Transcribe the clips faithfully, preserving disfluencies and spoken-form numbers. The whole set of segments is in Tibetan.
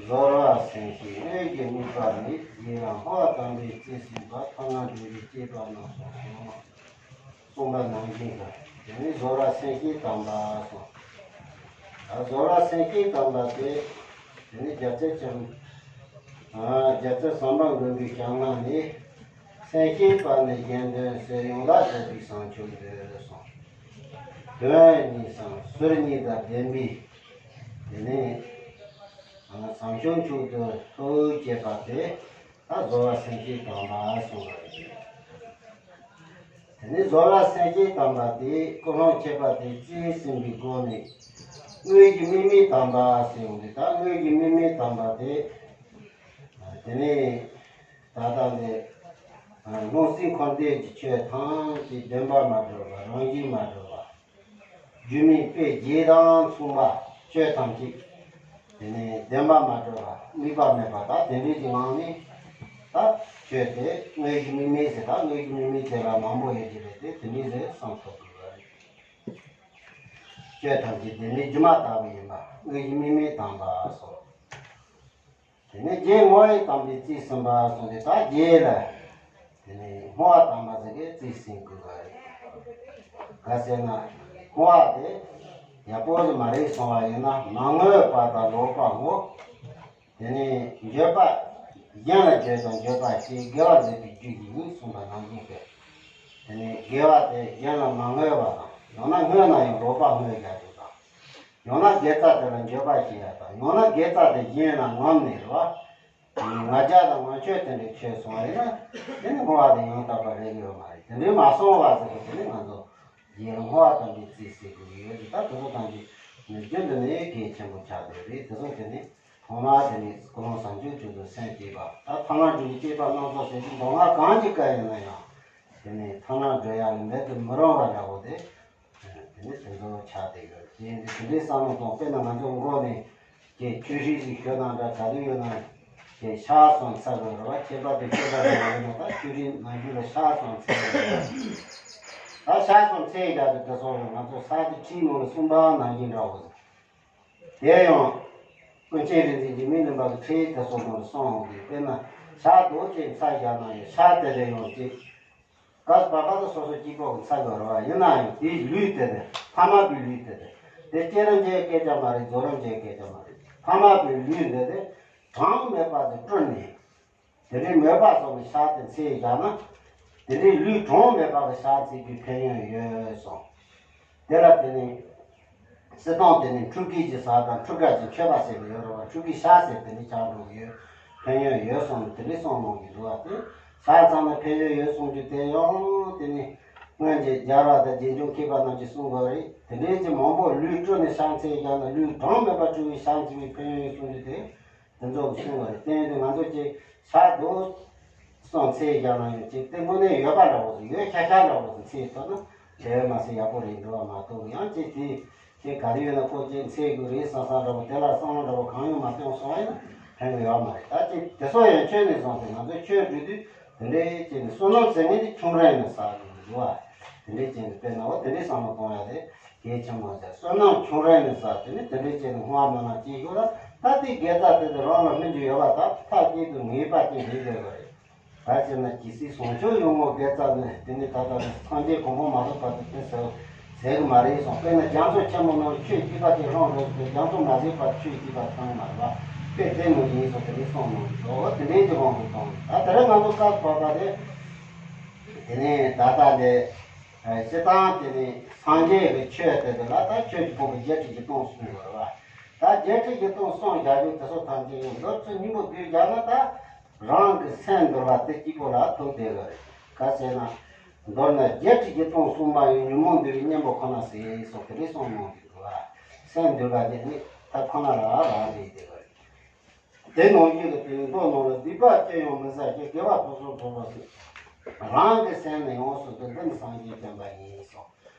བཟོད་པ་སེམས་བསྐྱེད་དངོས་ཀྱི་དམིགས་པ་ནི། རྗེ་ཡང་བསྔོ་བ་དམ་པའི་རྩིས་ཟིན་པ། ཐ་མ་འབྲས་བུ་བསྐྱེད་པ་རྣམས་སོ། གསུངས་པ་ནང་བཞིན་དུ། དེ་ནི་བཟོད་པ་སེམས་བསྐྱེད་དམ་པ་གསུངས། ད་བཟོད་པ་སེམས་བསྐྱེད་དམ་པ་དེ། དེ་ནི་རྒྱལ་སྲས་བྱམས། ཨ། རྒྱལ་སྲས་བྱམས་པ་མགོན་པོའི་ཞལ་སྔ་ནས། སེམས་བསྐྱེད་པ་ནི་གཞན་དོན་སེལ། ཡང་དག་བཟོད་པས་བྱང་ཆུབ་འདོད་གསུངས། དོན་གཉིས་སམ་ཟུར་གཉིས་དང་ལྡན་པའི། དེ་ནི་བྱང་ཆུབ་མཆོག་ཏུ་ཐུགས་བསྐྱེད་པ་དེ། ད་བཟོད་པ་སེམས་བསྐྱེད་དམ་པ་གསུངས་པ་རེད། དེ་ནི་བཟོད་པ་སེམས་བསྐྱེད་དམ་པ་དེ་ཀུན་སློང་ཆད་པ་དེ་རྩིས་ཟིན་པའི་སྒོ་ནས། དངོས་ཀྱི་དམིགས་མེད་དམ་པ་ཟེར་ཡོང་དུས། ད་དངོས་ཀྱི་དམིགས་མེད་དམ་པ་དེ། དེ་ནི་ད་ལྟ་འདི་སྣང་སྲིད་འཁོར་འདས་ཀྱི་ཆོས་ཐམས་ཅད་བདེན་པར་མ་གྲུབ་པ། རང་བཞིན་མ་གྲུབ་པ། སྒྱུ་མའི་དཔེ་བརྒྱད་དང་མཚུངས་པ་ཆོས་ཐམས་ཅད། དེ་ནི་བདེན་པར་མ་གྲུབ་པ། དམིགས་པ་མེད་པ། ད་དེ་འདྲའི་གི་ངང་ནས། ད་ཆོས་དེ་དངོས་ཀྱི་དམིགས་མེད་ཟེར། ད་དངོས་ཀྱི་དམིགས་མེད་དེ་ལ་མང་པོ་ཡོད་ཀྱི་རེད་དེ། དེ་འདྲའི་ཟེར་བསམ་ཐུབ་དགོས་པ་རེད། ཆོས་ཐམས་ཅད་བདེན་མེད་སྒྱུ་མ་ལྟ་བུ་ཡིན་པ། དངོས་ཀྱི་དམིགས་མེད་དམ་པ་སོགས། དེ་ནས་རྗེ་བསྔོ་བས་དམ་པའི་རྩིས་ཟིན་པ་གསུངས་ཏེ། ད་རྗེ་ལ་དེ་ནས་བསྔོ་བ་དམ་པ་ཟེར་གི་རྩིས་ཟིན་དགོས་པ་རེད། ག་ཟེར་ན། བསྔོ་བ་དེ་ཡག་པོ་ཞིག་མ་རེད་སོང་བ་ཡིན་ན། མ་བསྔོས་པ་དང་ལོག་པར་བསྔོ། དེ་ནས་འགྱོད་པ། གཞན་ལ་འགྱོད་དང་འགྱོད་པ་སྐྱེ། དགེ་བ་མཛད་པའི་རྒྱུ་ཡིན་གསུངས་པ་ནང་བཞིན་དུ། དེ་ནས་དགེ་བ་དེ་གཞན་ལ་མ་བསྔོས་པ་དང་། ཡང་ན་བསྔོས་ན་ཡང་ལོག་པར་བསྔོས་བཞག་རྒྱུ་དང་། ཡང་ན་དགེ་རྩ་དེ་ལ་འགྱོད་པ་སྐྱེ་ཡ་དང་། ཡང་ན་དགེ་རྩ་དེ་གཞན་ལ་ངོམ་ནས་རེད་བ། ང་རྒྱལ་དང་ངོ་ཆོད་དེ་འདྲའི་ཆོས་སོང་བ་ཡིན་ན། དེ་ནི་བསྔོ་བ་དེ་ཡང་དག་པ་རེག་ཡོད་མ་རེད། དེ་འདྲའི་མ་སོང་བ་ཟེར་གི། དེ་ནི་ང་ཚོ་རྗེ་ལ་བསྔོ་བ་དམ་པའི་རྩིས་ཟེར་དགོས་ཀྱི་ཡོད་ཀྱི། ད་དེ་ཚོ་ཐམས་ཅད་ནི་རྒྱུན་དུ་ནི་གལ་ཆེན་པོ་ཆགས་བསྡད་རེད། དེ་ཚོ་དེ་ནི་ཐོག་མར་དེ་ནི་ཀུན་སློང་བྱང་ཆུབ་ཀྱི་ཚུལ་དུ་སེམས་བསྐྱེད་པ། ད་ཐ་མ་འབྲས་བུ་བསྐྱེད་པ་རྣམས་སོ་ཟེར་གྱི། མདོ་སྔགས་གང་གི་སྐབས་ཡིན་ན་ཡང་། དེ་ནི་ཐ་མ་འགྲོ་ཡ་ལ་མེད་དུ་མི་རུང་བ་འདྲ་བོ་དེ། དེ་ནི་དེ་ཚོ་ཆགས་བསྡད་ཡོད། དེ་ཡིན་དུས་དེ་འདྲའི་བསམ་བློ་གཏོང་། དཔེར་ན་ང་ཚོ་མགོ་ནས་ཀྱི་ཆུ་ཧྲིལ་ཞིག་ཞོན་ན་འདྲ། ག་དུས་ཡོད་ན་ཀྱི་ཤ་སོང་ཚར་དགོས་རེད་བ། ཁྱད་པར་དུ་ཁྱད་པར་དུ་ཡོད་ན། ད་ཆུ་ཧྲིལ་ནང་རྒྱུད་ལ་ཤ་སོང་ཚར་དགོས་རེད་བ། ད་ཤ་སོང་ཚར་ཡ་དེ་དེ་སོང་རེད། ང་ཚོ་ས་དེ་ཁྲིའི་ནང་ལ་གསུངས་པ་ནང་བཞིན་འདྲ་བོ། དེ་ཡང་ཀུན་མཁྱེན་རིག་འཛིན་གྱི་མི་ནུས་པ་གི་ཁྲིད་དེ་སོང་ནང་ལ་གསུངས་འོང་གི། དཔེར་ན་ཤ་རྡོག་ཅིག་ཚར་བཞག་ན་ཡང་། ཤ་དེ་ལས་ཡང་ཅིག་ག་ས་པ་པ་དང་སོ་སོ་གཅིག་པོ་གི་ཚ་དགོས་རེད་བ། ཡིན་ན་ཡང་དེའི་ལུས་དེ་དེ། ཐ་མལ་པའི་ལུས་དེ་དེ། དེ་སྐྱེ་རུང་སྐྱེ་སྐད་ཆ་མ་རེད། རྫོགས་རུང་རྫོགས་སྐད་ཆ་མ་རེད། ཐ་མལ་པའི་ལུས་འདི་དེ་གྲངས་མེད་པ་དེ་སྤྲུལ་ནས། དེ་འདྲའི་མོས་པ་སོགས་ཀྱི་ཤ་དེ་འཚོལ་བཞག་ན། དེ་འདྲའི་ལུས་གྲངས་མེད་པ་གི་ཤ་འཚོལ་རྒྱུའི་ཕན་ཡོན་ཡོད་གསུངས། དེ་ལ་དེ་ནི། སྲིད་དོན་དེ་ནི་ཕྲུ་གུའི་ཟ་དང་ཕྲུ་གུའི་མཆོད་པ་ཟེར་ནས་ཡོད་རེད་བ། ཕྲུ་གུའི་ཤ་ཟེར་དེ་ནི་ཆགས་འགྲོ་གི་ཡོད། ཕན་ཡོན་ཡོད་གསུངས་ནས་དེ་འདྲའི་གསུངས་གནང་གི་འདུག་བ། དེ་ཟ་ཚང་ན་ཕན་ཡོན་ཡོད་གསུང་རྒྱུ་དེ་ཡང་དེ་ནི་སྔོན་གྱི་རྒྱལ་བ་དང་རྗེས་འཇུག་མཁས་པ་རྣམས་ཀྱིས་གསུང་དགོས་རེད། དེ་འདྲའི་ཅིག་མང་པོ་ལུས་སྤྲུལ་ནས་ཤ་འཚོལ་བཞག་ན། ལུས་གྲངས་མེད་པ་སྤྲུལ་བའི་ཤ་འཚོལ་བའི་ཕན་ཡོན་ཡོད་གསུང་རྒྱུ་དེ། དེ་ཚོ་གསུངས་པ་རེད། དེ་ཡིན་དུས་ང་ཚོ་ཀྱི་ཤ་རྡོག་གསུམ་འཚོལ་བཞག་ན་ཡང་ཅིག་དེ་དངོས་གནས་ཡོད་པ་འདྲ་བོ་ཟིག་ཡོད་ཤག་ཤག་འདྲ་བོ་ཟིག་འཚོལ་ཐུབ་ན་དེ་བས་མ་ཟད་ཡག་པོ་རེད་འདུག་བ་མ་གཏོགས། ཡང་ཅིག་དེ་དེ་ག་རེ་ཡོད་ན་ཁོ་ཅིག་འཚོལ་དགོས་རེད་བསམ་བསམ་འདྲ་བོ། དེ་ལ་བསམ་བློ་འདྲ་བོ་གང་ཡང་མ་གཏོང་སོང་བ་ཡིན་ན་ཕན་གི་ཡོད་མ་རེད། ད་ཅིག་དེ་ཚོ་ཡང་ཆོས་ནས་བཟུང་སྟེ་ང་ཚོ་ཆོས་སྒྲུབ་དུས་དེ་འདྲའི་ཅིག་ནས་བསོད་ནམས་ཟེར་མཁན་དེ་ཆུང་རན་ནས་བསགས་དགོས་འདུག་བ། དེ་འདྲའི་ཅིག་ནས་དཔེར་ན་འོ་དེ་འདྲའི་བསམ་བློ་གཏོང་ཡ་དེ། གལ་ཆེན་པོ་ཟེར། བསོད་ནམས་ཆུང་རན་ནས་བསགས། དེ་ནི་དེ་འདྲའི་ཅན་ལ་བསྔོ་བ་སྨོན་ལམ་ཅིག་ཞུ་ལ། ད་ལྟའི་དགེ་རྩ་དེ་དེ་རང་ལ་སྨིན་རྒྱུ་ཡོད་པ་ད་ཐག་གཅིག་ཏུ་ངེས་པ་ཅིག་རེད་བསྡད་པ་རེད། ག་ཅེ་ན་ཇི་སྲིད་བྱང་ཆུབ་ཡོངས་བསྔོ་དགེ་རྩ་ནི། དེ་ནི་ད་ལྟ་སངས་རྒྱས་གོ་འཕང་མ་ཐོབ་བར་དུ་དེ་ཟེར་ཟེར་གི་མ་རེད་གསུངས། དཔེར་ན་རྒྱ་མཚོ་ཆེན་མོ་ནང་ལ་ཆུ་གཅིག་པ་ཅིག་ལྷུང་རེད་ཟེར། རྒྱ་མཚོ་མ་ཟད་བར་དུ་ཆུ་གཅིག་པ་ཐོན་མ་རེད་བ། དཔེ་དེ་མོ་ཡིན་གསུངས། དེ་ནི་གསུངས་གནང་གི་འདུག་དེ་འདྲའི་ཅིག་དབང་དུ་བཏང་། ད་དེ་རིང་ང་ཚོ་སྐབས་བབ་པ་དེ། དེ་ནས་ད་ལྟ་འདི། ཨ། སྤྱིར་བཏང་དེ་ནི་སངས་རྒྱས་ཀྱི་ཆོས་དེ་དེ་ལ་ད་ཆོས་ཀྱི་ཕུང་པོ་བརྒྱད་ཁྲི་བཞི་སྟོང་གསུངས་ཡོད་རེད་བ། ད་བརྒྱད་ཁྲི་བཞི་སྟོང་གསུངས་བཞག་རྒྱུ་དེ་ཚོ་ཐམས་ཅད་ཡང་མདོར་ཚུལ་སྙིང་པོ་བསྡུས་བཞག་ན། ད་རང་གི་སེམས་འདུལ་བ་དེ་གཅིག་པོ་ལ་ཐུག་བསྡད་ཀྱི་རེད། ག་ཟེར་ན། མདོར་ན་བརྒྱད་ཁྲི་བཞི་སྟོང་གསུངས་པ་ཡང་ཉོན་མོངས་འདུལ་བའི་གཉེན་པོ་ཁོ་ན་ཟེར་སོགས་དེ་འདྲ་གསུངས་གནང་གི་འདུག་བ། སེམས་འདུལ་བ་དེ་ནི་ད་ཁོ་ན་ལ་རག་ལས་བསྡད་ཀྱི་རེད། དེ་ནང་བཞིན་དུ་དེའི་མདོ་ནང་ལ། སྡིག་པ་ཅི་ཡང་མི་བསགས་ཀྱི། དགེ་བ་ཕུན་སུམ་ཚོགས་པར་བྱེད། རང་གི་སེམས་ནི་ཡོངས་སུ་འདུལ། འདི་ནི་སངས་རྒྱས་བསྟན་པ་ཡིན་གསུངས།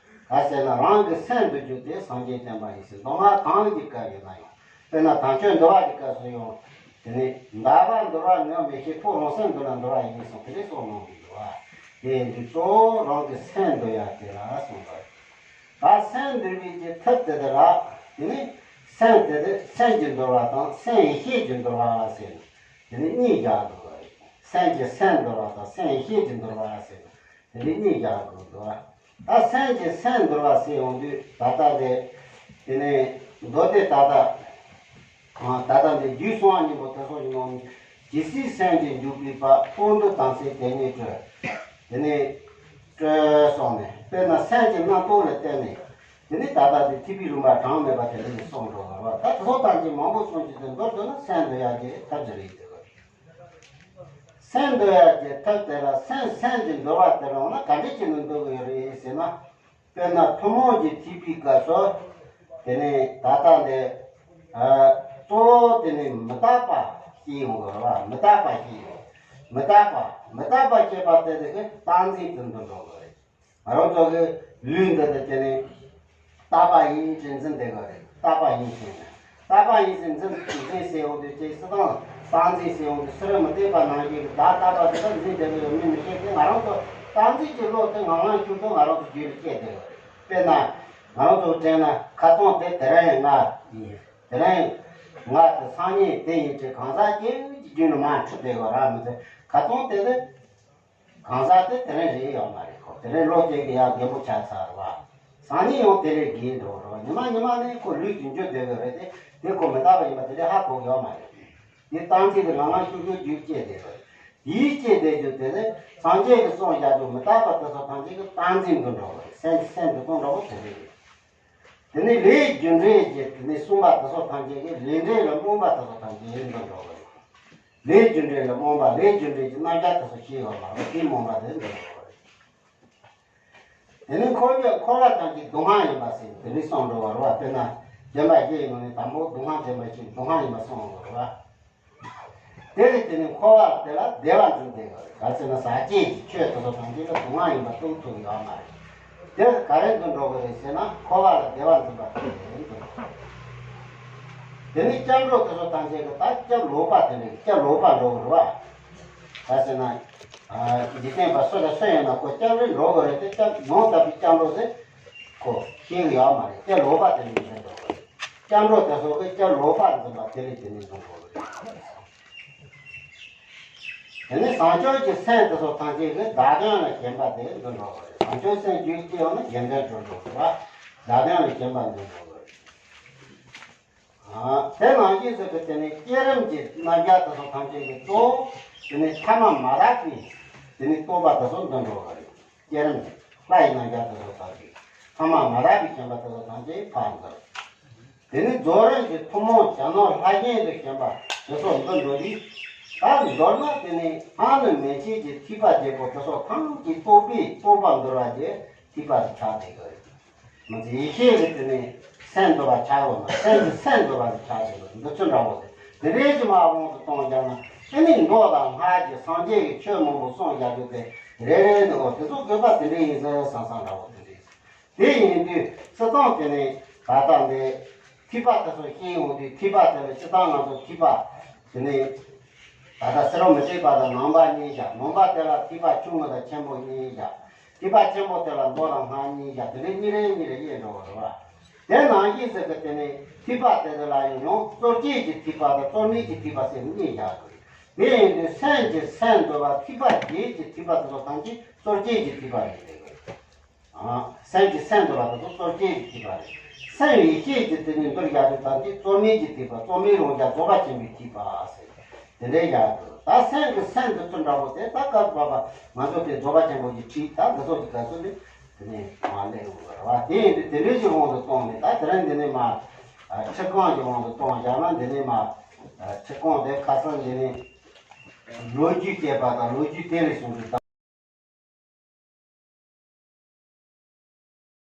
ག་ཟེར་ན་རང་གི་སེམས་འདུལ་རྒྱུ་དེ་སངས་རྒྱས་བསྟན་པ་ཡིན་ཟེར། མདོ་སྔགས་གང་གི་སྐབས་ཡིན་ན་ཡང་། དཔེར་ན་དམ་ཆོས་འདུལ་བ་གི་སྐབས་སུ་ཡང་། དེ་ནི་བདག་པ་འདུལ་བ་ངས་མི་ཤེས། ཁོ་རང་སེམས་འདུལ་ལ་འདུལ་བ་ཡིན་གསུངས། དེ་འདྲ་གསུངས་གནང་གི་འདུག་བ། དེ་ཡིན་དུས་གཙོ་བོ་རང་གི་སེམས་འདུལ་ཡ་དེ་ལ་གསུངས་པ་རེད། ད་སེམས་འདུལ་བའི་གི་ཐབས་དེ་དེ་ལ། དེ་ནི་ སེམས་དེ་དེ་སེམས་ཀྱི་འདོར་བ་དང་སེམས་ཡེ་ཤེས་ཀྱི་འདོར་བ་ཟེར་ནས་དེ་ནི་གཉིས་རྒྱག་དགོས་པ་རེད། སེམས་ཀྱི་སེམས་འདོར་བ་དང་སེམས་ཡེ་ཤེས་ཀྱི་འདོར་བ་ཟེར་ནས་དེ་ནི་གཉིས་རྒྱག་དགོས་འདུག་ད་སེམས་ཀྱི་སེམས་འདོར་བ་ཟེར་ཡོང་དུས་ད་ལྟ་དེ་དེ་ནི་མདོ་སྡེ་ད་ལྟ་ད་ལྟ་འདི་རྒྱུད་གསང་བ་སྙིང་པོ་དེ་ཚོ་ཡིན་ནོ། ཇི་སྲིད་སེམས་ཀྱི་འཇུག་པའི་བར། སྤོང་བསྡུ་དམ་ཚིག་དེ་ཉིད་གྲོལ། དེ་ནི་གྲོལ་སོང་ནས་དཔེར་ན་སེམས་ཀྱི་རྣམ་རྟོག་ལ་བརྟེན་ནས་དེ་ནི་ད་ལྟ་དེ་ཐེག་པའི་རིམ་པ་གྲངས་མེད་པ་དེ་འདྲ་ཞིག་སོང་འགྲོ་བ་རེད། ད་དེ་ཚོ་ཐམས་ཅད་མང་པོ་གསུངས་ཀྱི་དེ་མདོར་བསྡུ་ན་སེམས་འདོར་ཡག་གི་ཐབས་ཅིག་རེད་དེ། སེམས་འདོར་ཡག་གི་ཐབས་དེ་ལ་སེམས་སེམས་ཀྱི་འདོར་བ་དེ་རང་ལ་ག་འདྲ་བྱས་ནས་འདོར་གི་ཡོད་རེད་ཟེར་ན། དཔེར་ན་ཐུན་མོང་གི་ཐེག་པའི་སྐབས་སུ་དེ་ནས་ད་ལྟ་འདི་ཨ་གཙོ་བོ་དེ་ནས་མི་རྟག་པ་ཤེས་ཡོང་དགོས་རེད་བ། མི་རྟག་པ་ཤེས་ཡོང་། མི་རྟག་པ་མི་རྟག་པ་ཤེས་པ་དེ་དེ་གི་རྟག་འཛིན་དུ་འདུ་འགྲོ་དགོས་རེད། ང་རང་ཚོ་གི་ལུས་འདི་དེ་དེ་ནས་རྟག་པ་ཡིན་ཅེས་འཛིན་བསྡད་དགོས་རེད། རྟག་པ་ཡིན་ཅེས་ནས། རྟག་པ་ཡིན་ཟེར་འཛིན་འཛིན་ཟེར་ཡོང་དུས་ཅིག་སྲིད་དང་རྟག་འཛིན་ཟེར་ཡོང་དུས་སུ་རེད། མི་རྟག་པ་ནང་བཞིན་གྱི་བདག་རྟག་པ་ཟེར་ན་འཛིན་བསྡད་ཀྱི་ཡོད་མིན་མི་ཤེས་ཏེ། ང་རང་ཚོ་རྟག་འཛིན་གྱི་བློ་དེ་ངང་ངམ་ཤུགས་ཀྱིས་ང་རང་ཚོ་རྒྱུད་ལ་སྐྱེས་བསྡད་ཡོད་རེད། དཔེར་ན་ང་རང་ཚོ་དྲན་ན་ཁ་སང་དེ་དེ་རིང་ང་ཡིན། དེ་རིང་ང་དེ་སང་ཉིན་དེ་ཡིན་ཅེས་གང་ཟག་གཅིག་གི་རྒྱུད་ནས་མར་འཁྲུལ་བསྡད་ཡོད་ར་མི་ཚེ་ཁ་སང་དེ་དེ། གང་ཟག་དེ་དེ་རིང་རེད་ཡོད་མ་རེད། ཁོ་དེ་རིང་ལོ་གཅིག་གི་ཡར་རྒན་པོ་ཆགས་ཚར་བ། སང་ཉིན་ཡང་དེ་རིང་རྒས་འགྲོ་རོགས། ཉི་མ་ཉི་མ་ནས་ཁོ་ལུས་ཀྱི་འགྱུར་བསྡད་ཡོད་རེད་དེ། དེ་ཁོ་མི་རྟག་པ་ཡིན་པ་དེ་རིང་ཧ་གོ་གི་ཡོད་མ་རེད། དེ་རྟག་འཛིན་དེ་ངང་ངམ་ཤུགས་ཀྱིས་རྒྱུད་སྐྱེས་བསྡད་པ་རེད། དེའི་སྐྱེས་བསྡད་རྒྱུ་དེ་ནི་སངས་རྒྱས་ཀྱིས་གསུངས་བཞག་རྒྱུ་མི་རྟག་པ་དེ་ཚོ་ཐམས་ཅད་ཀྱི་རྟག་འཛིན་དུ་འགྲོ་བ་རེད། སེམས་སེམས་དུ་གཏོང་འགྲོ་བ་དེ་རེད། དེ་ནས་ལས་རྒྱུ་འབྲས་ཀྱི་དེ་ནས་གསུངས་པ་དེ་ཚོ་ཐམས་ཅད་ཀྱི་ལས་འབྲས་ལ་རྨོངས་པ་དེ་ཚོ་ཐམས་ཅད་ཡིན་དུ་འགྲོ་བ་རེད། ལས་རྒྱུ་འབྲས་ལ་རྨོངས་པ། ལས་རྒྱུ་འབྲས་ཀྱི་རྣམ་གཞག་དེ་ཚོ་ཤེས་ཡོད་མ་རེད། དེ་རྨོངས་པ་དེ་འདི་རེད། དེ་ནས་འཁོར་བའི་འཁོར་བ་ཐམས་ཅད་སྡུག་བསྔལ་ཡིན་པ་ཟེར་དེ་ནས་གསུངས་འགྲོ་བ་རེད་བ། དཔེར་ན་བདེན་པ་བཞི་ཡི་ནང་ནས་དང་པོ་སྡུག་བསྔལ་བདེན་པ་བཞི་སྡུག་བསྔལ་ཡིན་པ་གསུངས་འགྲོ་བ་རེད་བ། དེ་ལས་དེ་ནས་འཁོར་བ་དེ་ལ་བདེ་བ་འཛིན་བསྡད་ཡོད་རེད། ག་ཟེར་ན་ཟག་བཅས་ཀྱི་ཆོས་དེ་ཚོ་ཐམས་ཅད་ལ་སྡུག་བསྔལ་ཡིན་པ་སྟོན་ཐུབ་ཡོད་མ་རེད། དེ་ལ་ག་རེ་འདོན་འགྲོ་གི་རེད་ཟེར་ན་འཁོར་བ་ལ་བདེ་བ་འཛིན་པ་དེ་ལས་འདོན་འགྲོ་གི་རེད། དེ་ནས་སྐྱབས་འགྲོ་དེ་ཚོ་ཐམས་ཅད་ཀྱི་ད་སྐྱབས་ལོག་པ་དེ་ནས་སྐྱབས་ལོག་པ་འགྲོ་གི་རེད་བ། ག་ཟེར་ན། ཨ། འཇིག་རྟེན་པ་སུ་དང་སུ་ཡིན་ན་ཁོ་སྐྱབས་རེ་འགྲོ་གི་རེད་དེ། སྐྱབས་ནོར་ལྟ་བུའི་སྐྱབས་འགྲོ་ཟེར་ཁོ་ཤེས་གི་ཡོད་མ་རེད། དེ་ལོག་པ་དེ་ནས་འཛིན་འགྲོ་གི་རེད། སྐྱབས་འགྲོ་དེ་ཚོ་གི་སྐྱབས་ལོག་པ་འཛིན་པ་དེ་ལས་དེ་ནས་འཛིན་འགྲོ་གི་རེད། དེ་ནས་བཟང་སྤྱོད་ཀྱི་སེམས་དེ་ཚོ་ཐམས་ཅད་ཀྱིས་བདག་དོན་ལ་ཞེན་པ་དེ་འཛིན་འགྲོ་གི་རེད། བཟང་སྤྱོད་སེམས་རྒྱུད་སྐྱེ་ཡོང་ན་གཞན་དོན་གྲུབ་འགྲོ་གི་རེད་བ། བདག་དོན་ལ་ཞེན་པ་འཛིན་འགྲོ་གི་རེད། དེ་ནང་བཞིན་ཟེར་གི་དེ་ནི་བསྐྱེད་རིམ་གྱི་རྣམ་གཞག་དེ་ཚོ་ཐམས་ཅད་ཀྱི་གཙོ་བོ་དེ་ནི་ཐ་མ་མ་རག་པའི་དེ་ནི་རྟོགས་པ་དེ་ཚོ་འདོན་འགྲོ་གི་རེད། བསྐྱེད་རིམ་གྱི་ལྷ་ཡི་རྣམ་གཞག་དེ་ཚོ་ཐམས་ཅད་ཐ་མ་མ་རག་པའི་ཞེན་པ་དེ་ཚོ་ཐམས་ཅད་ཕར་འདོར། དེ་ནི་རྫོགས་རིམ་གྱི་ཐུན་མོང་བྱ་རྣམས་ལྷ་གཞན་དུ་ཞེན་པ་དེ་ཚོ་འདོན་འགྲོ་དུས། ད་མདོར་ན་དེ་ནི་སྔགས་ནི་མན་ཆད་ཀྱི་ཐེག་པ་བརྒྱད་པོ་དེ་ཚོ་ཐམས་ཅད་རྟོགས་པས་རྟོགས་པ་འདོར་བ་གྱི་ཐེག་པ་ཞིག་ཆགས་བསྡད་ཀྱི་རེད། མི་ཚེ་ཡེ་ཤེས་ཀྱི་དེ་ནས་སེམས་འདོར་བ་ཆགས་ཡོད་ན། སེམས་ཀྱི་སེམས་འདོར་བ་ཞིག་ཆགས་བསྡད་ཀྱི་རེད། འདི་ཚོ་འདྲ་བོ་དེ་དེ་འདྲའི་ཅིག་མར་དབང་དུ་གཏོང་བཞག་ན། དེ་ནི་མདོ་དང་སྔགས་ཀྱི་སངས་རྒྱས་ཀྱི་ཆོས་མང་པོ་གསུངས་བཞག་རྒྱུ་དེ་རེ་རེ་ནས། འོ་དེ་ཚོ་དགོས་པ་དེ་འདྲ་ཡིན་ཟེར་བསམ་བསམ་འདྲ་བོ་དེ་འདྲ་ཡིན། དེ་ཡིན་དུས་སྤྱིར་བཏང་དེ་ནི་ད་ལྟ་འདི་ཐེག་པ་དེ་ཚོ་ཤེས་ཡོང་དུས། ཐེག་པ་དེ་ལ་སྤྱིར་བཏང་ང་ཚོ་ཐེག་པ་དེ་ནི་ད་ལྟ་སེར་བ་མི་བསྐྱོད་པ་དང་ནང་པ་གཉིས་བཞག་ནང་པ་དེ་ལ་ཐེག་པ་ཆུང་ངུ་དང་ཆེན་པོ་གཉིས་བཞག་ཐེག་པ་ཆེན་པོ་དེ་ལ་མདོ་དང་སྔགས་གཉིས་བཞག་དེ་ནི་གཉིས་རེ་གཉིས་རེ་དབྱེ་འགྲོ་བ་རེད་བ། དེ་ནང་བཞིན་ཟེར་གི་དེ་ནི་ཐེག་པ་དེ་དེ་ལ་ཡང་ཡང་རྩོལ་བཅས་ཀྱི་ཐེག་པ་དང་རྩོལ་མེད་ཀྱི་ཐེག་པ་ཟེར་ནས་གཉིས་བཞག་གི་རེད། དེ་ཡིན་དུས་སེམས་ཀྱི་སེམས་འདོར་བ་ཐེག་པ་བརྒྱད་ཀྱི་ཐེག་པ་དེ་ཚོ་ཐམས་ཅད་རྩོལ་བཅས་ཀྱི་ཐེག་པ་རེད་ཟེར་གི་རེད། ཨ། སེམས་ཀྱི་སེམས་འདོར་བ་དེ་ཚོ་རྩོལ་བཅས་ཀྱི་ཐེག་པ་རེད། སེམས་ཡེ་ཤེས་ཀྱི་དེ་ནི་འདོར་བཞག་དེ་ཐམས་ཅད་རྩོལ་མེད་ཀྱི་ཐེག་པ། རྩོལ་མེད་རང་རྒྱལ་རྫོགས་པ་ཆེན་པོའི་ཐེག་པ་ཟེར། དེ་འདྲའི་ཡག་གི། ད་སེམས་ཀྱི་སེམས་འདི་ཚོ་འདྲ་བོ་དེ་ད་སྐབས་བབ་པ་ང་ཚོ་དེ་རྫོགས་པ་ཆེན་པོ་གི་ཁྲིད་ད་འདི་ཚོ་གི་སྐབས་སུ་ནི་དེ་ནས་མར་སླེབས་ཡོང་གི་རེད་བ། དེ་ཡིན་དུས་དེ་འདྲའི་གི་དབང་དུ་བཏང་ནས། ད་དེ་རིང་འདི་ནས་མར་ཨ་ཁྲིད་རྐང་གི་དབང་དུ་བཏང་བཞག་ན། འདི་ནས་མར་ཨ་ཁྲིད་རྐང་དེ་ཁ་སང་འདི་ནས་ལོ་རྒྱུས་བཤད་པ་དང་། ལོ་རྒྱུས་དེ་ལས་བྱུང་གི། ད་